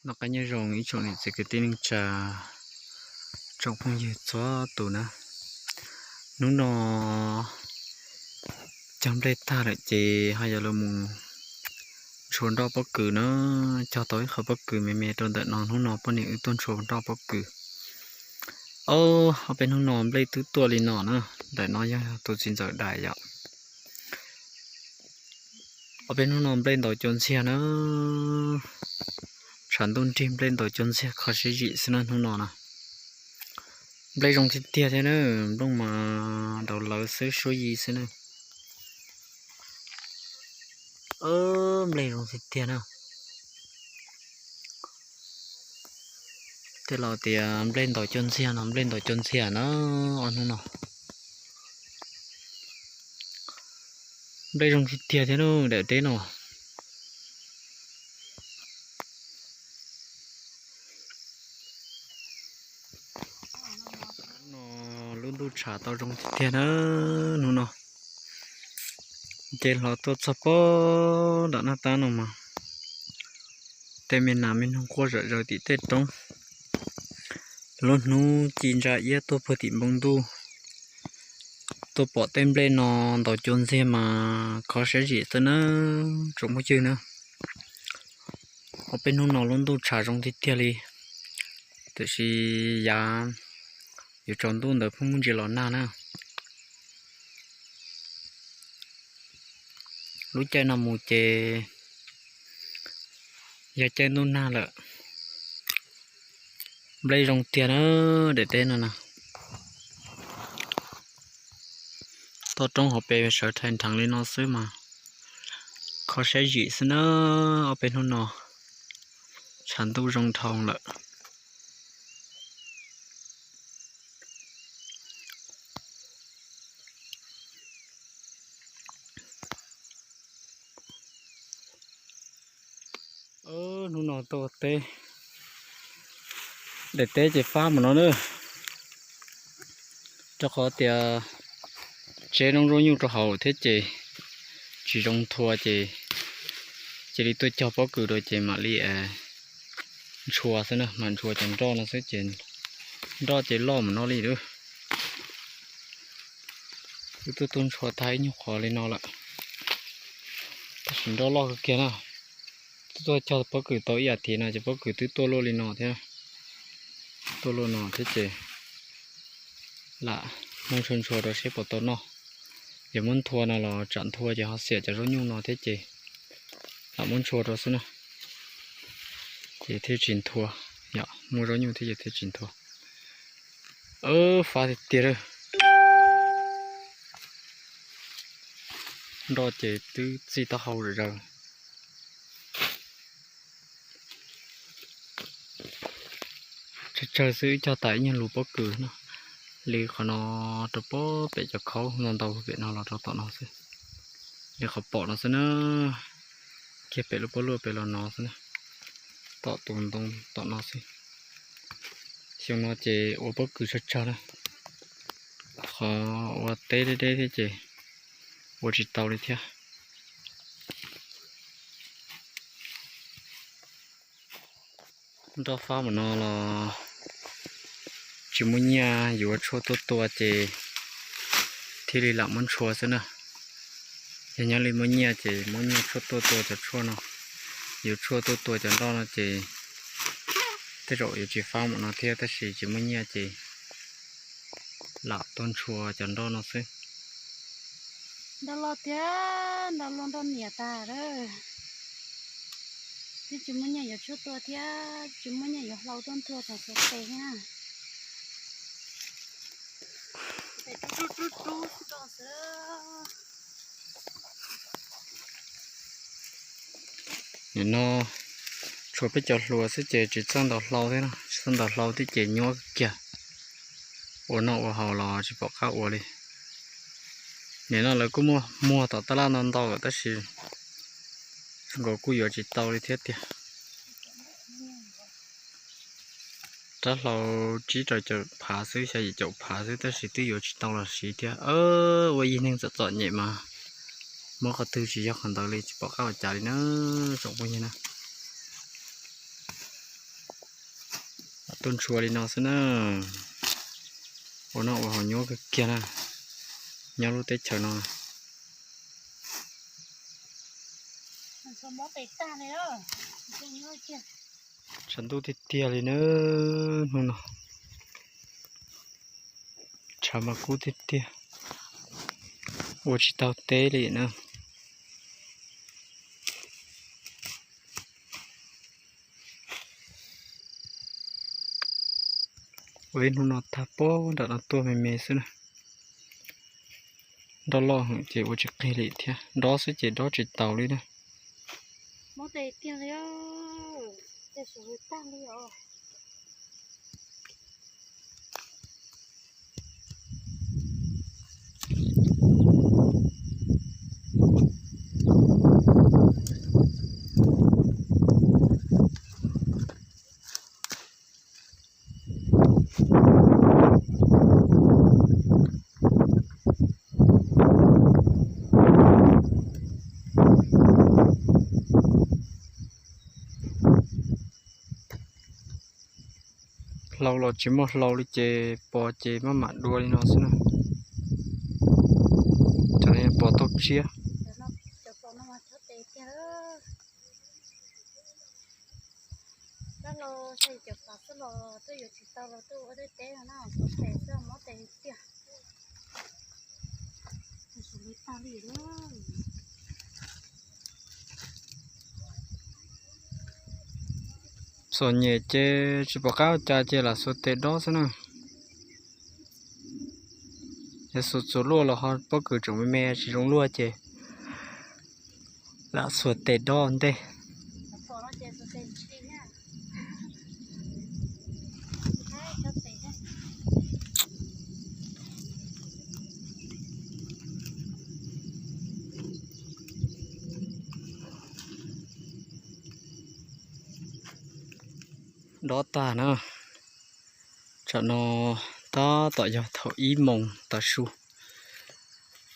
Noj qab nyob zoo ib tsoom niam txiv kwv tij neej tsa, tsoom phooj ywg txhua tus na. Hnub no cog nplej tag lawm ces ho yuav los mus ntshua nroj pob kws na. Cog tau ib qho pob kws me me rau ntawm no, hnub no poj niam wb tuaj ntshua nroj pob kws. Ob peb hnub no nplej twb tuaj li no na. Ntawm no yog tus txiv ntxawm dais yom. Ob peb hnub no nplej ntaus cua ntxiag na. Tshav ntuj nrig nplej ntaus cua ntxiag kho siab zim xwb na hnub no na. Nplej zoo tiag tiag thiab na, nplooj mas daus lawv xwb suab yi xwb na. Nplej zoo tiag tiag na. Tej laus tias nplej ntaus cua ntxiag no, nplej ntaus cua ntxiag na, ob hnub no. Nplej zoo tiag tiag thiab na, daim teb no. No lub ntuj tshav tau zoo tiag tiag na hnub no. Ces hlo tuaj txog pob nram Naj Tab no mas tej me nas me noog quaj zom zaws tim tej roob. Lub hnub ci ntsa iab tuaj puag tim npoo ntuj, tuaj pom tej nplej no ntaus cua ntxiag mas kho siab zim xwb na, tsoom phooj ywg na. Ob peb hnub no lub ntuj tshav zoo tiag tiag li, tiam sis yav yuav tsaus ntuj ntawd pheej muaj ntsis los nag na. Lub caij no mus ces yog caij ntuj nag lawm. Nplej zoo tiag na, daim teb no na. Toj roob hauv pes sawv rhais nrheev li no xwb mas kho siab zim xwb na. Ob peb hnub no tshav ntuj zoo dhau lawm. Hnub no tuaj teb, daim teb ces fab mus no na, rau qhov tias tseb noob zaub nyuj rau hauv thiab ces tsis zoo nthua ces cia li tuaj cog pob kws rau ces mam li ntshua xwb na, mam ntshua cov nroj no xwb ces nroj ces loj mus no li lawm. Wb twb tuaj ntshua tag ib nyuag qhov li no lawm, tab sis nroj loj kawg kiag na. Twb tuaj cog pob kws tau ib as thiv no ces pob kws twb tuaj luaj li no thiab, tuaj luaj no thiab ces lam muab ntshua ntshua rau seb puas tau noj. Yog muab nthua no los tsam nthua ces ho xiam cov zaub nyuj no thiab ces lam muab ntshua rau xwb na. Ces thiaj tsis nthua, yog muaj zaub nyuj thiab ces thiaj tsis nthua. Fab tiag tiag lawm. Nroj ces twb txij taub hau zom zaws. Tsawg xwb wb cog tas ib nyuag lub pob kws no, li qhov no rau pem cov khaub ntau ntau pem no los rau tom no xwb. Li qhov pom no xwb na, kiag pem lub pob luaj pem los no xwb na, tom tus ntoo tom no xwb. Xyoo no ces ua pob kws tsawg tsawg na, qhov ua teb deb deb thiab ces ua tsis tau li thiab. Nroj fab mus no los tsis muaj nyiaj yuav tshuaj tuaj tua ces thiaj li lam muab ntshua xwb na. Yog nyob li muaj nyiaj ces muab nyiaj tshuaj tuaj tua cov tshuaj no, yuav tshuaj tuaj tua cov nroj no ces tej zaum yuav tsis fab mus no thiab, tab sis tsis muaj nyiaj ces lam tuaj ntshua cov nroj no xwb. Nroj loj thiab nroj loj nroj niam tas lawm. Twb tsis muaj nyiaj yuav tshuaj tua thiab tsis muaj nyiaj yuav hlau tuaj nthua tsoom Suav tes na. Rub rub rub xwb. Nim no tshuav peb cov hluas xwb ces tsis txawj ntaus hlau thiab, tsis txawj ntaus hlau thiab ces nyuaj kiag. Ua noj ua haus los tsis pom qab ua li. Nim no lawv kuj muaj muag tom tab laj ntau ntau lawm tab sis zoo nkaus kuj yuav tsis tau li thiab tiag. Rab hlau tsib rau caum phav xwb, xya yim caum phav xwb tab sis twb yuav tsis tau los siv thiab. Ua yig neeg txom txom nyem mas muab qhov twg tsis yog qhov ntawd li, tsis pom qab ua cas li na tsoom phooj ywg na. Tuaj ntshua li no xwb na. Ua noj ua haus nyuaj kawg kiag na, nyob lub teb chaws no. Tshav ntuj tiag tiag li na, hnub no tshav mas kub tiag tiag, ua tsis tau teb li na. Ua ib hnub no tag pob nram no tuaj me me xwb na. Nroj loj heev ces ua tsis qig li thiab, dob xwb ces dob tsis taus li na. Hlau los tsis muaj hlau li ces pos ces maj mam dua li no xwb na. Cov no pos tauj tsiab. Txom nyem ces tsis pom qab ua cas ces lam xuas tes dob xwb na. Yog xuas txuas luaj los ho pob kws tseem me me tsis zoo luaj ces lam xuas tes dob ntej. Dob tag na. Tsam no tab tom yog thaum ib moos tav su,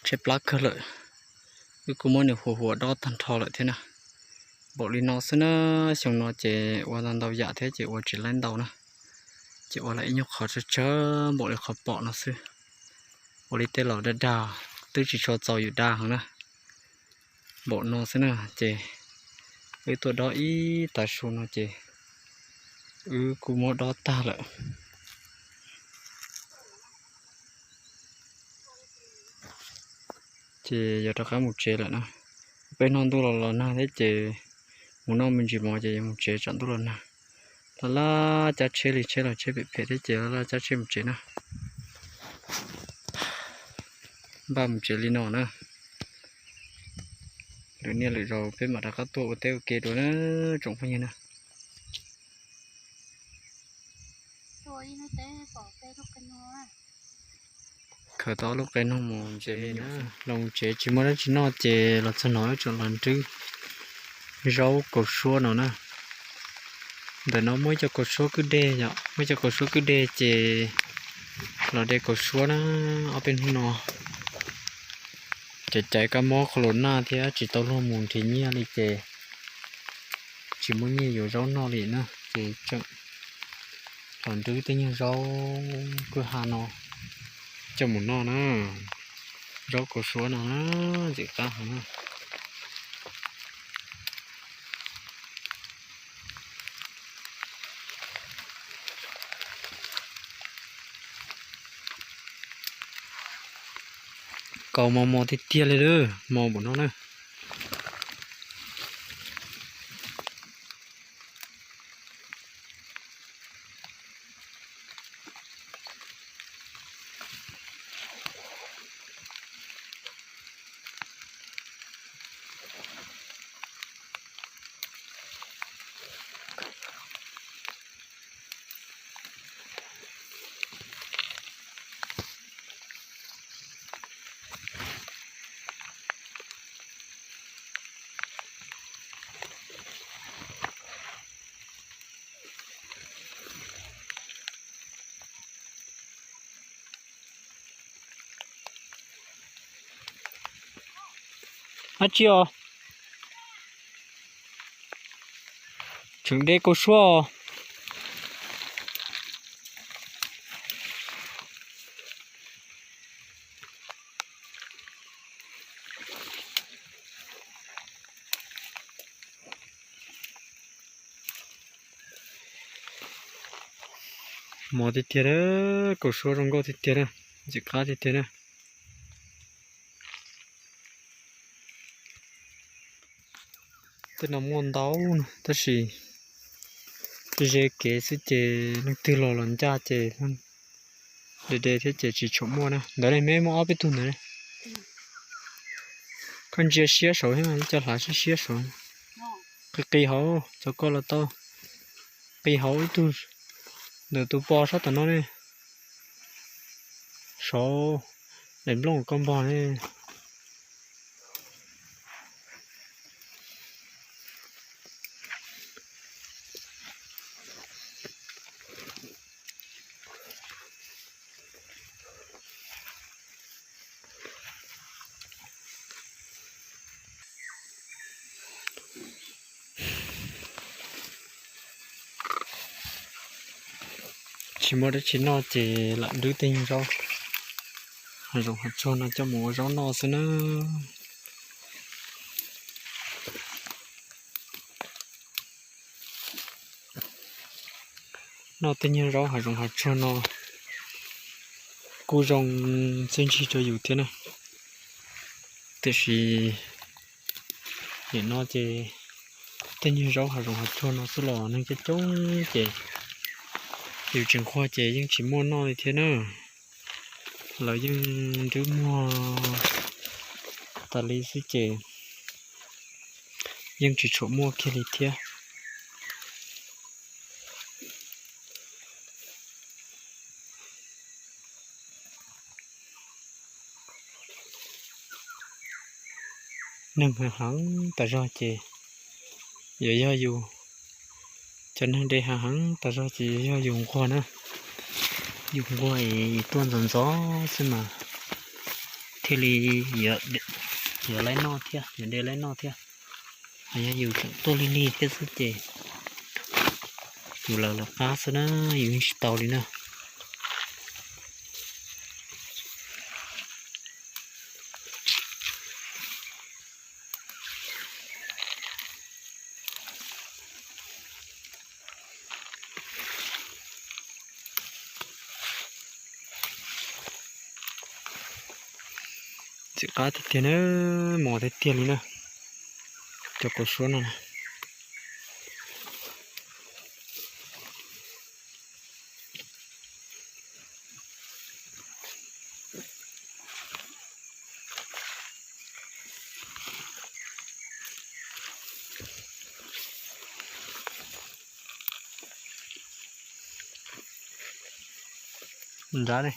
tshaib plab kawg lawm. Wb kuj muab nws huas huas dob tag nrho lawm thiab na. Npaum li no xwb na, xyoo no ces ua ntau ntau yam thiab ces ua tsis laib ntau na. Ces ua lawm ib nyuag qhov tsawg tsawg npaum li qhov pom no xwb. Ua li tej laus dag dag twb tsis tshua txaus yus dag heev na. Npaum no xwb na ces wb tuaj dob ib tav su no ces wb kuj muab dob tag lawm. Ces yog rov qab mus tsev lawm na. Peb hnub ntuj los los nag thiab ces mus noj me ntsis mov ces yog mus tsev tsam ntuj los nag. Laj laj cab tsheb li, tsheb los tsheb phem phem thiab ces laj laj cab tsheb mus tsev na. Npaj mus tsev li no na. Lwm niaj lwm zaus peb mam rov qab tuaj ua teb ua ke dua na tsoom phooj ywg na. Khaws tau ob lub qe noog mus ntses li na. Los tsev tsis muaj dab tsi noj ces los txog no tseem los nrwb zaub kaus suab no na. Ntawm no muaj ib co kaus suab kwj deg yom, muaj ib co kaus suab kwj deg ces los de kaus suab na. Ob peb hnub no ces caiv kab mob qhov los nag thiab tsis tau luag mus nrhiav nyiaj li ces tsis muaj nyiaj yuav zaub noj li na, ces tseem los nrwb tej nyuag zaub kwj ha no coj mus noj na. Zaub kaus suab no na, ntxim qab heev na. Kaus mos mos tiag tiag li lawm, mos npaum no na. Dab tsi os? Tseem de kaus suab os. Mos tiag tiag, kaus suab zoo nkauj tiag tiag na, ntxim qab tiag tiag na. Tej no muaj ntau no tab sis ze kev xwb ces leej twg los los ncaj ces de de thiab ces tsis tshua muaj na. Ntawd ne, me muaj ob peb tug ntawd ne. Koj ntsia siab saud thiab, ib co hlav siab siab saud. Qis qis hauv, cov ko los tau. Qis hauv ib tug, ntawm tus pos sab tom no ne. Saud, daim nplooj koj npog ne. Tsis muaj dab tsi noj ces lam nrwb tej nyuag zaub hav zoov hav tsuag no coj mus ua zaub noj xwb na. Noj tej nyuag zaub hav zoov hav tsuag no kuj zoo txiaj ntsig rau yus thiab na. Tiam sis nim no ces tej nyuag zaub hav zoov hav tsuag no xwb los neeg coob coob ces yus tsis nquag ces yeej tsis muaj noj li thiab na. Lawv yeej nrwb muag tas li xwb ces yeej tsis tshua muaj kiag li thiab. Neeg heev heev tas zog ces yuav yog yus, cov neeg de heev heev tas zog ces yuav yog yus nquag na. Yus nquag es tuaj ntxov ntxov xwb mas thiaj li yuav laib noj thiab, yuav de laib noj thiab. Hos yog yus tseem tuaj lig lig thiab xwb ces yus lawv lawv qab xwb na, yus yeej tsis tau li na. Ntxim qab tiag tiag na, mos tiag tiag li na, cov kaus suab no na. Nrad ne.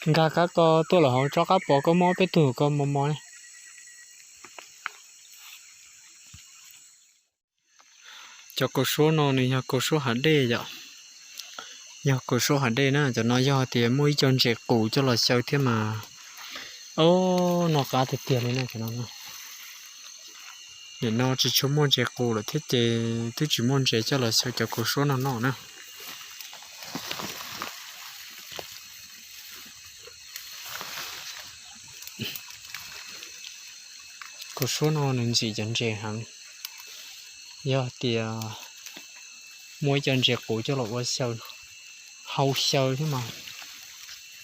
Nkag kab ko tuaj lawm hauv tsob qab pos koj muab peb tug koj mos mos ne. Cov kaus suab no nws yog kaus suab hav dej yom. Yog kaus suab hav dej na, cov no yog tias muaj ib co ntses qus coj los xyaw thiab mas. Ob, noj qab tiag tiag li na cov no. Nim no tsis tshua muaj ntses qus lawm thiab ces twb tsis muaj ntses coj los xyaw cov kaus suab no noj na. Kaus suab no nws ntxim cov ntses heev. Yog tias muaj ib co ntses qus coj los ua xyaw, hau xyaw thiab mas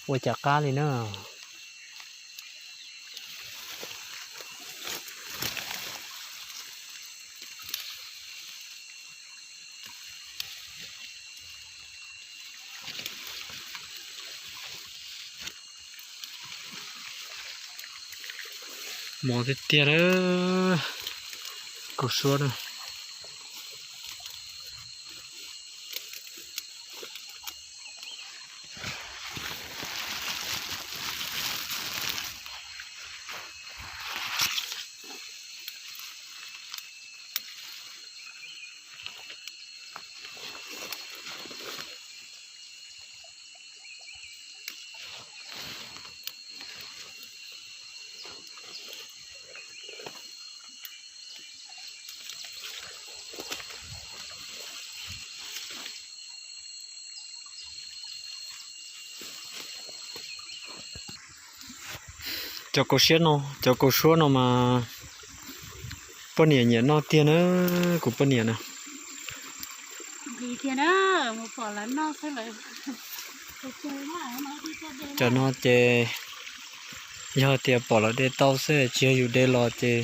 ua cas qab li na. Mos tiag tiag na, kaus suab na. Cov kaus siab no, cov kaus suab no mas poj niam nyiam noj tiag na, kuv poj niam na. Cov no ces yog tias pom lawv de tau xwb, tsis yog yus de los ces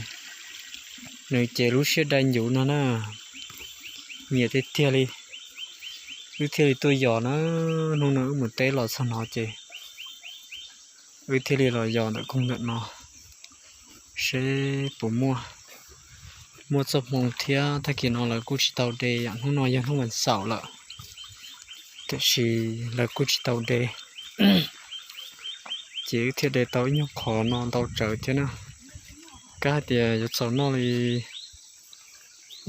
nws ces lub siab dai ncuv no na. Nyiam tiag tiag li. Wb thiaj li tuaj yos na, hnub no wb mus teb los txog no ces wb thiaj li los yos ntawm koog ntawm no seb puas muaj. Muaj txoj hmoo thiab, tag kis no lawv kuj tsis tau de, hnub no yog hnub vas xaum lawm, tiam sis lawv kuj tsis tau de, ces wb thiaj de tau ib nyuag qhov no ntau tsawv thiab na. Kab hais tias yuav txaus noj li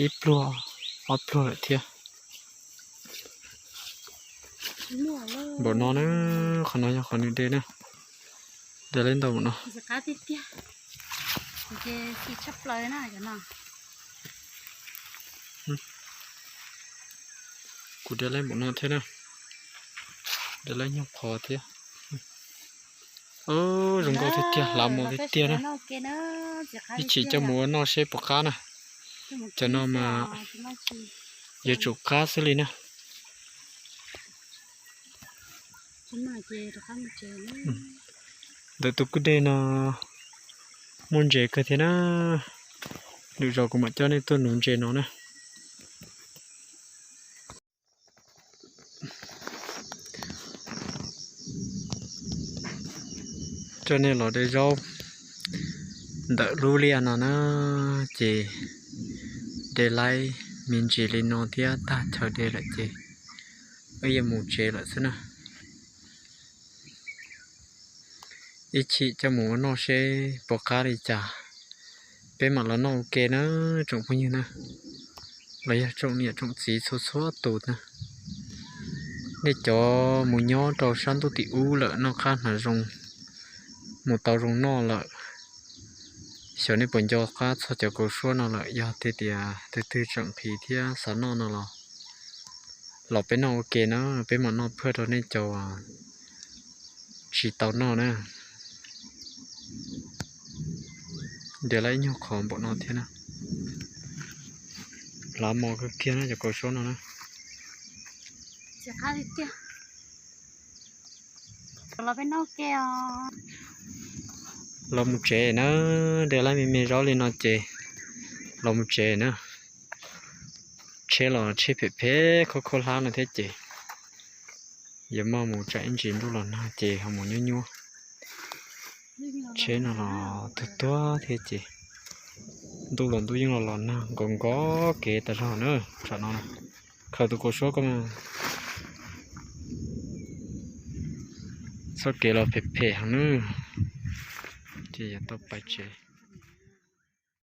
ib pluag, ob pluag lawm thiab. Npaum no na, qhov no yog qhov nws de na. De lawm ntau npaum no. Kuv de lawm npaum no thiab na. De lawm nyuag qhov thiab. Zoo nkauj tiag tiag, hlav mos tiag tiag na. Ib chim coj mus ua noj seb puas qab na. Cov no mas yuav tsum qab xwb li na. Ntawm tus kwj deg no muaj ntses kawg thiab na. Lwm zaus kuv mam coj nej tuaj nuv ntses no na. Coj nej los de zaub ntawm lub liaj no na, ces de laib me ntsis li no thiab tag chaw de lawm ces wb yuav mus tsev lawm xwb na. Ib chim coj mus ua noj seb puas qab li cas, peb mam los noj ua ke na tsoom phooj ywg na, los yog tsoom niam tsoom txiv txhua txhua tus na. Nej cov mus nyob rau sab ntuj tim ub lawm noj qab hnav zoo, mus tau zoo noj lawm, xyov nej puas nco qab txog cov kaus suab no lawm. Yog tias tus twg tseem nqhis thiab xav noj no los, los peb noj ua ke na, peb mam noj phaj rau nej cov tsis tau noj na. Nres lawm ib nyuag qhov npaum no thiab na. Hlav mos kawg kiag na cov kaus suab no na. Los mus tsev na, nres lawm me me zaub li no ces los mus tsev na. Tsheb los tsheb phem phem khuab khuab hlab no thiab ces yuav maj mus tsam ib ntsis ntuj los nag ces ho mus nyuab nyuab. Tsheb no los tuag tuag thiab ces ntuj los ntuj yeej los los nag nkaus nkaus kev tas zog na. Tsam no khaws tus kaus suab ko mas txoj kev los phem phem heev na, ces yuav tau pais tsev.